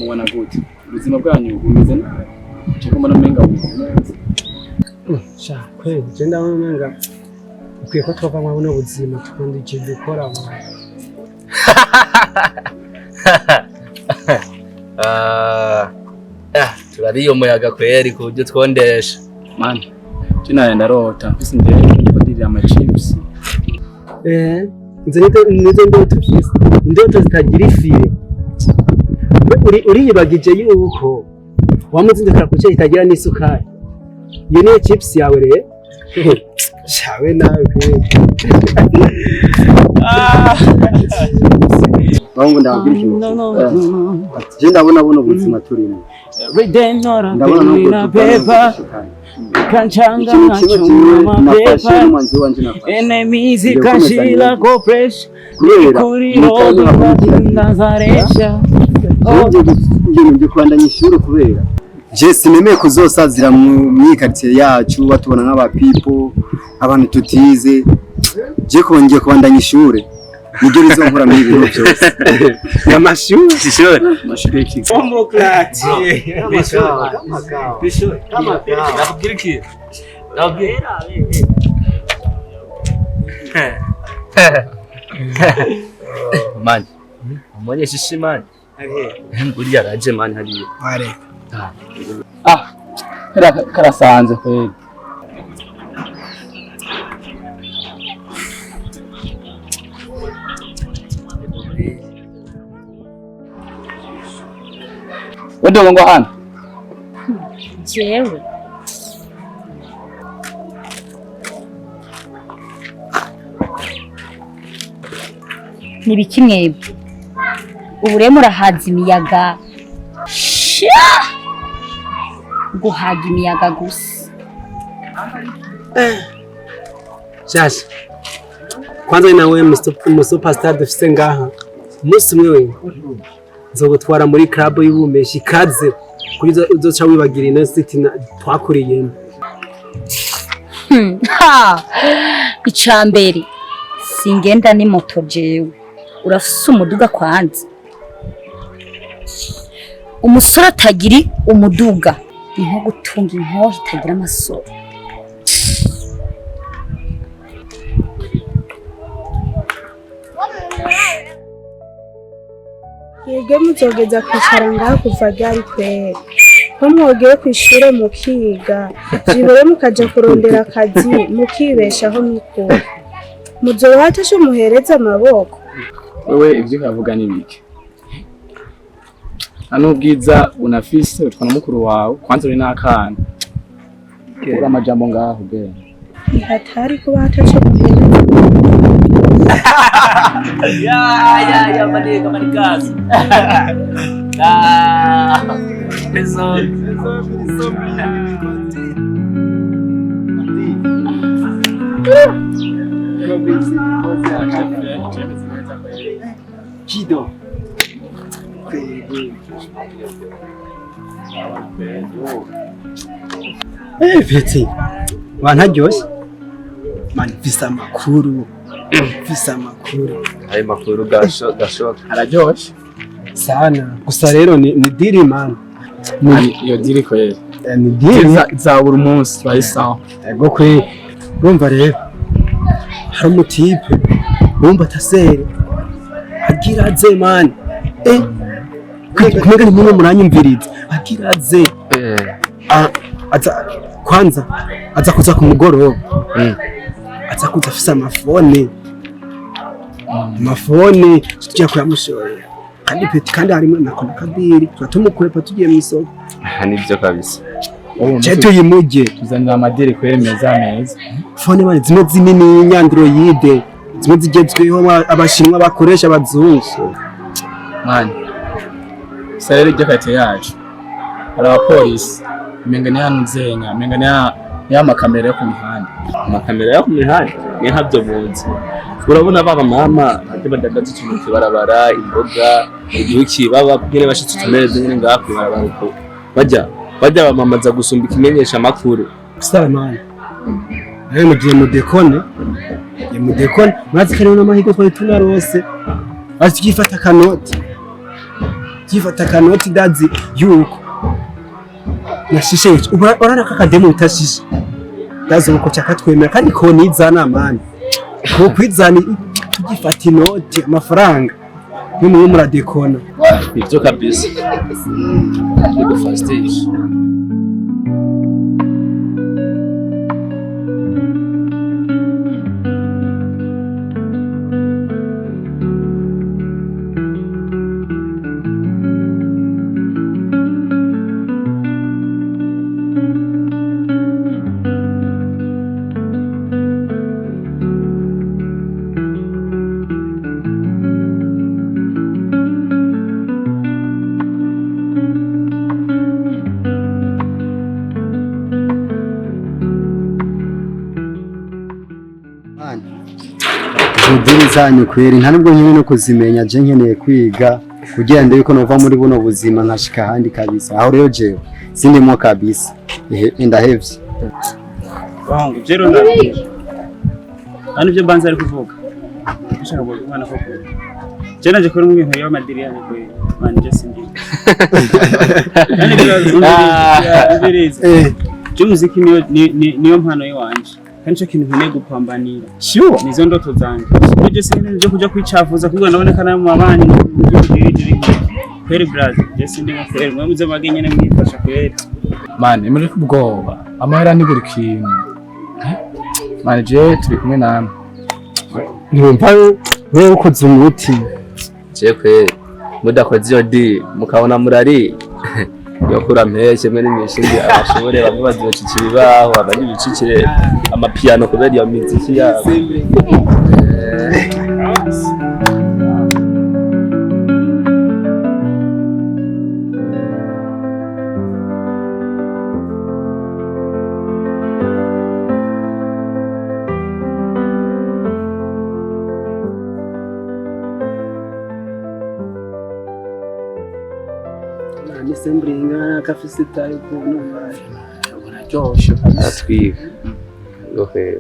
Mubona gute ubuzima bwanyu bumeze nabi? Cyo mbona umenga bumeze neza. Sha kweli je ndabona umenga ukwiye ko twava mwa buno buzima tukunda ikintu dukora mwa. Turariye umuyaga kweri ku buryo twondesha. Man, je naye ndarota mfise indege ndiko ndirira ama chips. Izo nizo ndoto ufise, indoto zitagira ifire. Uriyibagije yuko wamuzindukira ku cyayi kitagira n'isukari. Iyo niyo chips yawe rero. Shawe nawe kweli. Bahungu, ndababwira ikintu. Je ndabona buno buzima turimo, ndabona nubwo tuvana Kanchanga ikintu kimwe kimwe nafashe mapepa n'umwanzuro wanje nafashe enemies Ngiye gukomeza kashila nige. Go fresh Kubera kuri mutari road bakurikiranye nazaresha. Ngiye ngiye kubandanya ishuri kubera je sinemeye kuzosazira mu quartier yacu batubona nk'aba people, abantu tutize. Je kuba ngiye kubandanya ishure nibyo bizonkura muri ibi bintu byose. Amashuri. Ishuri. Amashuri y'ikigo. Nakubwira iki? Nakubwira. Man, umonye shishi man. Buriya araje man hariya. Ah, kariya karasanze kweli. Wewe ngo hano. Jewe nibiki mwebwe? Ubu rero murahaza imiyaga. Sha! Guhaga imiyaga gusa. Shasha, kwanza nawe mu superstar dufise ngaha, umunsi umwe we nzogutwara muri club y'ubumeshi ikaze kuri uzoca wibagira ino city twakuriyemo. Ha! Ica mbere singenda ni moto jewe. Urafise umuduga kwanza? Umusore atagira umuduga ni nko gutunga inkoho itagira amasoro. Mwebwe muzogeza kwicara ngaho kuva ryari kweri? Ko mwogiye kw'ishure mukiga, vyibure mukaja kurondera akazi mukibeshaho n'ukuri. Muzoba ataco muhereza amaboko. Wewe ivyo ukavuga ni bike. Nta n'ubwiza unafise utwa na mukuru wawe, kwanza uri n'akana. Ura amajambo ngaho be. Ni hatari kuba ataco muhereza. Ya, manika manikazi. Ah, peso. Kido. Peti, wantaryoshe man, mfise amakuru, mfise amakuru. Ayo makuru gasho gashoka. Araryoshe. Sana. Gusa rero ni deal man. Iyo deal kweli. Ni deal. Za buri munsi bayisawa. Ego kwe, urumva rero hari umutipe wumva atasere agira aze man, kumega ni mumwe muranyumviriza agira aze. Aza kwanza aza kuza ku mugoroba. Aza kuza afise amafone, amafone tugiye kuyamushorera kandi peti kandi harimo nako nakadiri tuba tumukwepa tugiye mw'isoko. Nibyo kabisa. Ce tuyimujye. Tuzanira amadiri kweli meza meza. Fone bane zimwe zinini nyandroide zimwe zigezweho abashinwa bakoresha abazungu. Man, gusa rero iryo kate yacu hari abapolisi umenga ni hano nzenya umenga ni ya makamera yo ku mihanda. Amakamera yo ku mihanda ni ntabyo muzi. Urabona baba mama bajya badandaza utuntu kw'ibarabara, imboga, igihuki baba nyene bashitse utumeze nyene ngaha kw'ibarabara uko bajya bamamaza gusumba ikimenyesha amakuru. Gusa man, nawe mugiye mudekone, mugiye mudekone murazi ko ariho n'amahirwe twari tunarose, bazi tukifata akanoti. Gifata kanoti dazi yuko nashisheje. Urana kakademu utashishe. Dazi uko cyakatwemera kandi ko nizana mani. Ko kwizana tugifata inoti amafaranga. Nimwe muradekona. Ivyo kabisa. Niko fastisha. Izo zanyu kweri nta nubwo nkeneye no kuzimenya, je nkeneye kwiga kugira ndebe ko nova muri buno buzima nkashika ahandi kabisa. Aho rero jewe sindimo kabisa, ndahevye. Wangu jero ndabwira hano ibyo mbanza ari kuvuga nshaka kuvuga umwana koko je naje kuri mu bintu y'amadiri yanyu kwe man je sindi kandi je muziki niyo mpano yiwanje kandi cyo kintu nkeneye gupambanira. Sure. Nizo ndoto zanje. Je sindi nje kuja kwicafuza kuko ndaboneka na mu mabanyi kweri brother je sindi nko kweri mwe muze mage nyene mwifasha kweri. Mani muri kubwoba amahera ni buri kintu. Mani je turi kumwe namwe. Numva wewe ukoze umuti. Je kweri mudakoze iyo di mukabona murari yokura mpeshye mwe n'imishingi abashobore bamwe bazocikira ibibaho abandi bicikire amapiano kubera iyo miziki yabo. Nisembringa kafise tayo kuno. Uraryoshe kabisa. Atwiga. Okay.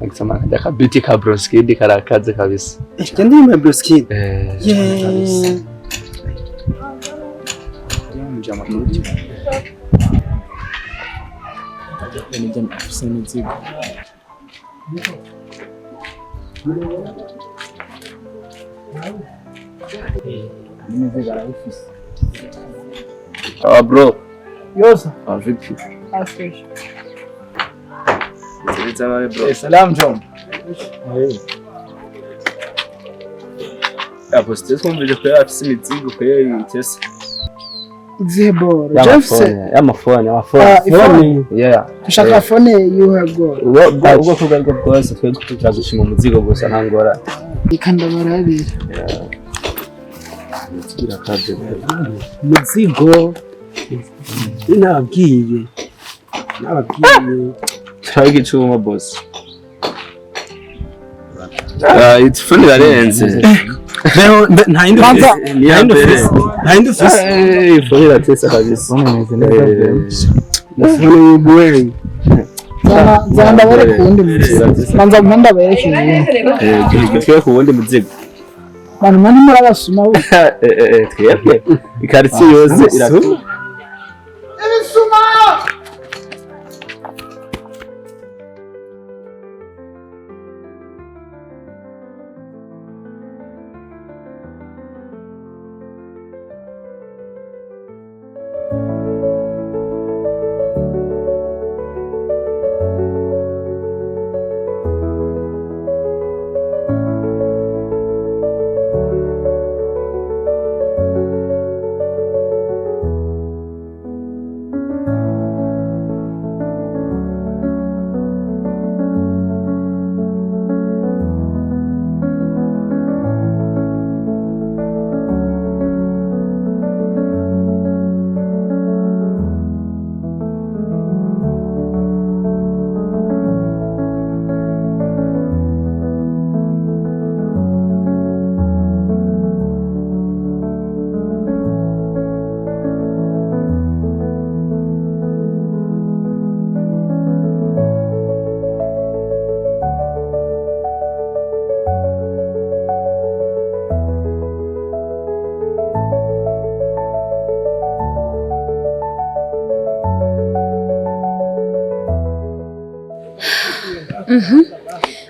Akisema ndakabiti ka broskid karakaze kabisa. Eh, ndi ma broskid. Eh. Mjama tuji. Nijya afise imizigo. Imizigo arayifise. Ah bro. Yosa. Ah vipi? Ah fresh. Salam bro. Salam John. Apo twumvije ko afise imizigo ko yitese. Zeboro. Jefse. Y'amafone, amafone. Ah, ifone. Yeah. Tushaka fone yuhe bwo. Ubwoko ubwo aribwo bwose twe turagushima umuzigo gusa nta ngorane. Ikanda barabira. Muzigo. Nababwiye. Nababwiye. Turabiga icuma boss. Ah, ifone irarenze. Rero nta yindi ufise. Nta yindi ufise. Nta yindi ufise. Ifone iratesa kabisa. Ifone y'ubwenge. Zana ndabereka uwundi muzigo. Manza ndabereka uwundi. Twe ku wundi muzigo. Bantu mwe ntimurabasuma we. Twebwe ikaritsiye yose iratuma. Ibisuma!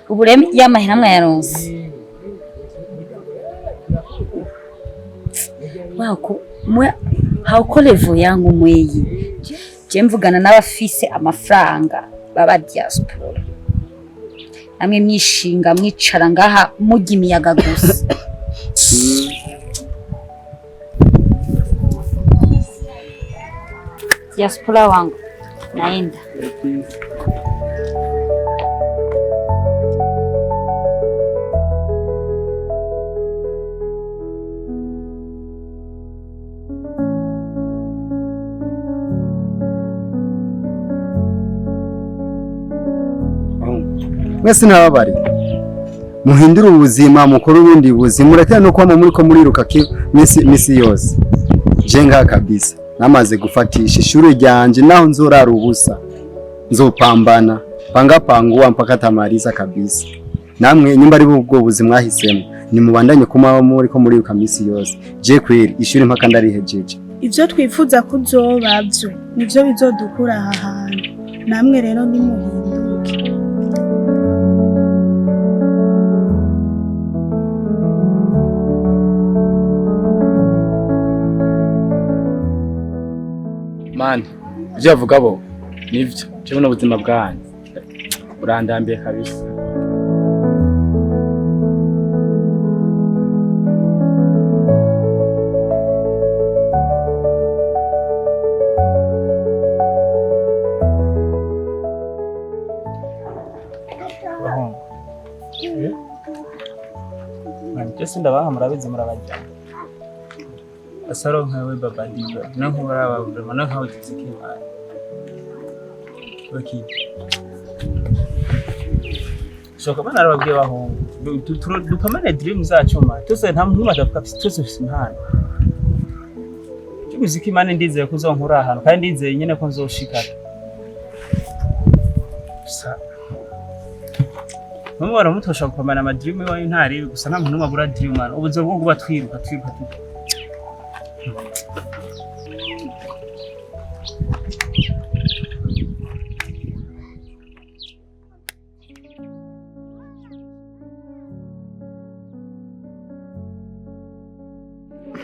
Ubu rero y'amahera mwayaronse. Wako mwe hauko level yangu mweyi. Je mvugana n'abafise amafaranga baba diaspora. Namwe mwishinga mwicara ngaha murya imiyaga gusa. Diaspora wangu naenda. Mwese nababari muhindure ubuzima, mukore ubundi buzima, murekere no kwama muri ko muriruka misi yose. Je ngaha kabisa namaze gufatisha ishure ryanje, naho nzorara ubusa nzopambana panga panguwa mpaka tamariza kabisa. Namwe nyumba ari ubwo buzima mwahisemo, nimubandanye kuma muri ko muriruka misi yose. Je kweri ishure mpaka ndarihejeje. Ivyo twifuza kuzoba vyo nivyo bizodukura aha hantu, namwe rero nimuhinduke. Mani, ivyo bavuga bo nivyo, je buno buzima bwanyu burandambiye kabisa. Bahungu. Mani, byose ndabaha murabizi murabajyana. Asaro nkawe baba diva, no nkuraba vraiment no nkawe tuzikimana. Baki. Shoka bana arababwiye bahungu. Dupamane dream zacu ma. Twese nta muntu adavuga twese dufise impano. Cy'umuziki mani ndizeye ko uzonkura ahantu kandi ndizeye nyene ko nzoshikana. Gusa bamwe baramutosha gupamana ama dream iwayo ntaribi, gusa nta muntu n'umwe abura dream man. Ubuzima bwo kuba twiruka twiruka twiruka.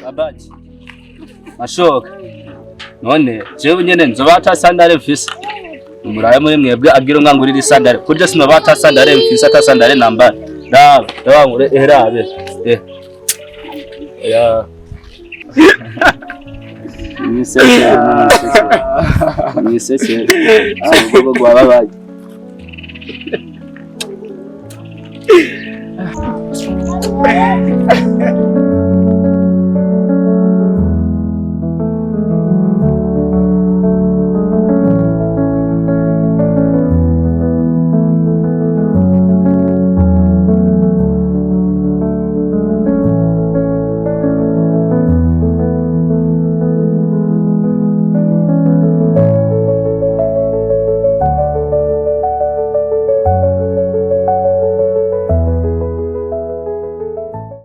Babaji mashoka none jewe nyene nzoba ata sandare mfise, umuraye muri mwebwe agira umwangurira isandare kurya sinoba ata sandare mfise, ata sandare nambara. Rabe ndabangure rabe ya mwisese mwisese ubwo gwababaye.